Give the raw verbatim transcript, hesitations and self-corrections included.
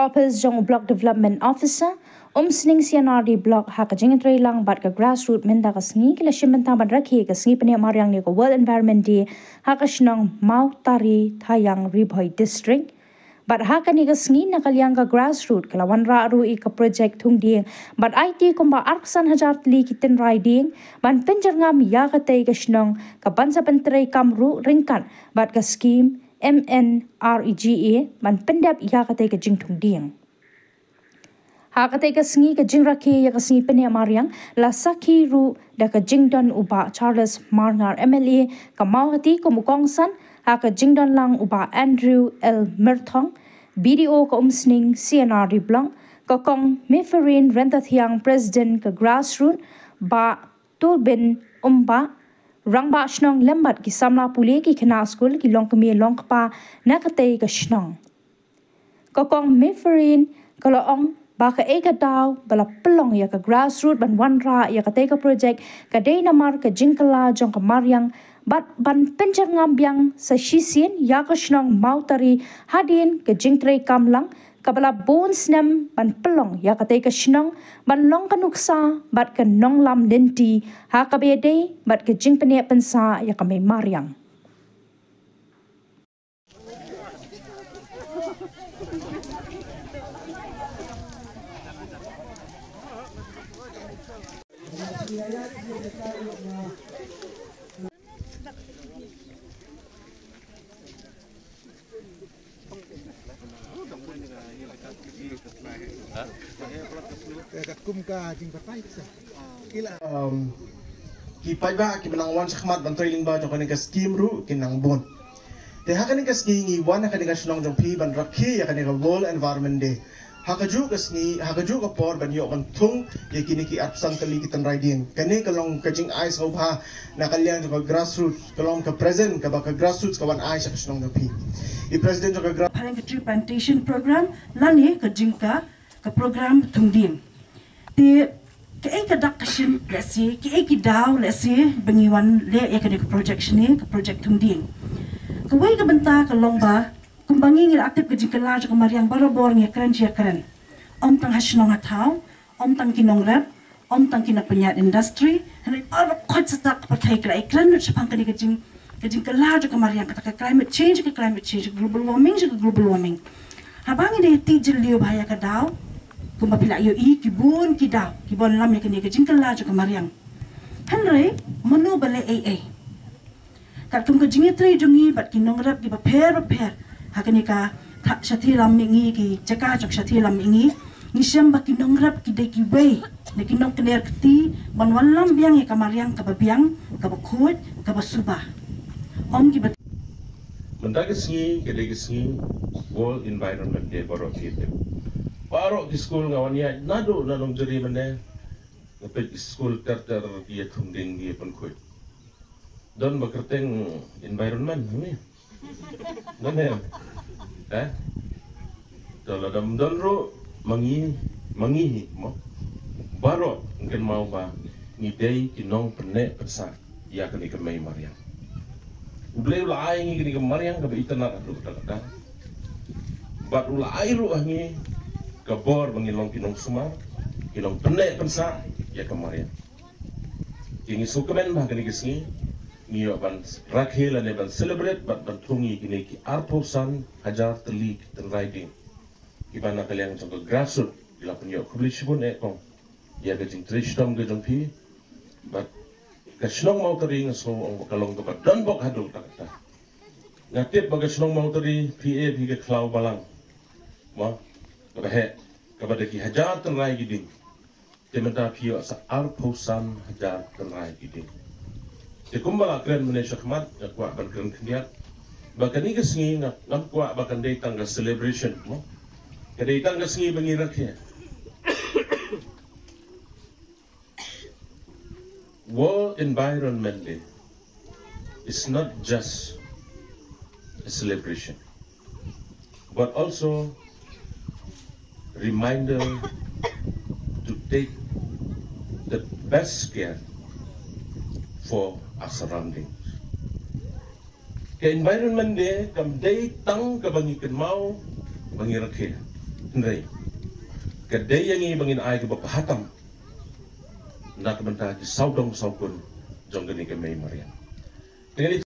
Office jong u Block Development Officer, Umsning C and R D Block, ha ka jingïatreilang bad ka grassroot mynta ka sngi, ki la shim bynta ban rakhe ka sngi pynïap mariang ne ka World Environment Day ha ka shnong Mawtari, Thaiang, Ri Bhoi District. Bad ha kane ka sngi, na ka liang ka grassroot ka la wanrah ruh ïa ka project thung dieng bad aiti kumba arphew san hajar tylli ki tynrai dieng ban pynjyrngam ïa katei ka shnong, ka ban sa pyntreikam ruh ryngkat bad ka skim M N R E G A ban pyndep ïa katei ka jingthung dieng. Ha katei ka sngi ka jingrakhe ïa ka sngi pynïap mariang la sakhi ruh da ka jingdon u Bah Charles Marngar, M L A ka Mawhati, kum u kongsan, ha ka jingdon lang u Bah Andrew L Myrthong, B D O ka Umsning C and R D Block, ka Kong Miferin Rentathiang, President ka Grassroot, Bah Tulbin Umbah, Rangbah Shnong lem bad ki samla pule, ki khynnah skul, ki longkmie longkpa na katei ka shnong. Ka Kong Miferin ka la ong ba kaei ka daw ba la pynlong ïa ka grassroot ban wanrah ïa katei ka project ka dei namar ka jingkylla jong ka mariang bad ban pynjyrngam biang sa shisien ïa ka shnong Mawtari hadien ka jingtreikam lang kaba la bun snem ban pynlong ïa katei ka shnong ban long ka nuksa bad ka nonglam lynti ha kaba ïadei bad ka jingpynïap pynsah ïa ka mei mariang. Um, ki paidbah kiba nang wan shakhmat ban trei lyngba jong kane ka skim ruh ki nang bun. Te ha kane ka sngi ngi wan ha kane ka shnong jong phi ban rakhe ïa kane ka World Environment Day. Ha kajuh ka sngi, ha kajuh ka por ban ïoh ban thung ïa kine ki arphew san tylli ki tynrai dieng. Kane ka long ka jingai sngewbha na ka liang jong ka grassroots, ka long ka present kaba ka grassroots ka wan ai sha ka shnong jong phi. I president jong ka gra- Phareng ka tree plantation program lane ka jingka ka program thung dieng. Te kaei ka dak ka shin lehse, kaei ki daw lehse ba ngi wan leh ïa kane ka project shane, ka project thung dieng. Kawei ka bynta ka long ba kumba ngi ngi la tip ka jingkylla jong ka mariang barabor ngi ïakren shi ïakren. Ym tang ha shnong ha thaw, ym tang ki nongrep, ym tang ki nongpynïaid industry, hynrei baroh khoit sha ka pyrthei ki la ïakren lut shaphang kane ka jing, ka jingkylla jong ka mariang, kata ka climate change, ka climate change, ka global warming, ka global warming. Haba ngi dei tih jylliew bha ïa ka daw, kumba phi la ïohi ki bun ki daw kiba wanlam ïa kane ka jingkylla jong ka mariang. Hynrei mano ba leh ei ei? Katkum ka jingïatrei jong ngi bad ki nongrep kiba pher bapher ha kane ka tha-, shathie lam mihngi, ki jaka jong shathie lam mihngi, ngi shem ba ki nongrep ki dei kiwei na ki nongkner kti ban wanlam biang ïa ka mariang kaba biang, kaba khuid, kaba suba. Ym kiba. Mynta ka sngi ka dei ka sngi World Environment Day, baroh ki tip. Baroh ki skul nga wan ïaid naduh na Nongjri mynne, nga peit ki skul ter ter ki ïa thung dieng, ki ïa pynkhuid. Don ba kyrteng environment hangne? Don em? Eh? To lada ym don ruh ma ngi, ma ngi hi mo. Baroh ngi kynmaw ba ngi dei ki nongpynneh pynsah ïa kane ka mei mariang. U Blei u la ai ngi kane ka mariang kaba itynnad haduh katta katta. Bad u la ai ruh ha ngi ka bor ba ngin long ki nongsumar, ki nongpynneh pynsah ïa ka mariang. Te ngi sngewkmen ba ha kane ka sngi ngi ïoh ban rakhe lane ban celebrate bad ban thung ïa kine ki arphew san hajar tylli ki tynrai dieng kiba na ka liang jong ka grassroots ki la pynïoh. Khublei shibun eh kong ïa ka jingtrei shitom ka jong phi. Bad ka shnong Mawtari nga sngew ong ba ka long kaba donbok haduh katta katta. Nga tip ba ka shnong Mawtari phi eh phi ka khlaw balang, mo, kaba heh, kaba da ki hajar tynrai ki dieng. Te mynta phi ïoh sa arphew san hajar tynrai ki dieng. Te kumba la kren mynne shakhmat, nga kwah ban kren khyndiat ba kane ka sngi nga, ngam kwah ba kan dei tang ka celebration, mo. Ka dei tang ka sngi ba ngi rakhe. World Environment Day is not just a celebration, but also reminder to take the best care for our surroundings. Ka Environment Day kam dei tang kaba ngi kynmaw ba ngi rakhe. Hynrei ka dei ïa ngi ba ngin ai kaba bha tam na ka bynta ki sawdong sawkun jong kane ka mei mariang. Te ngan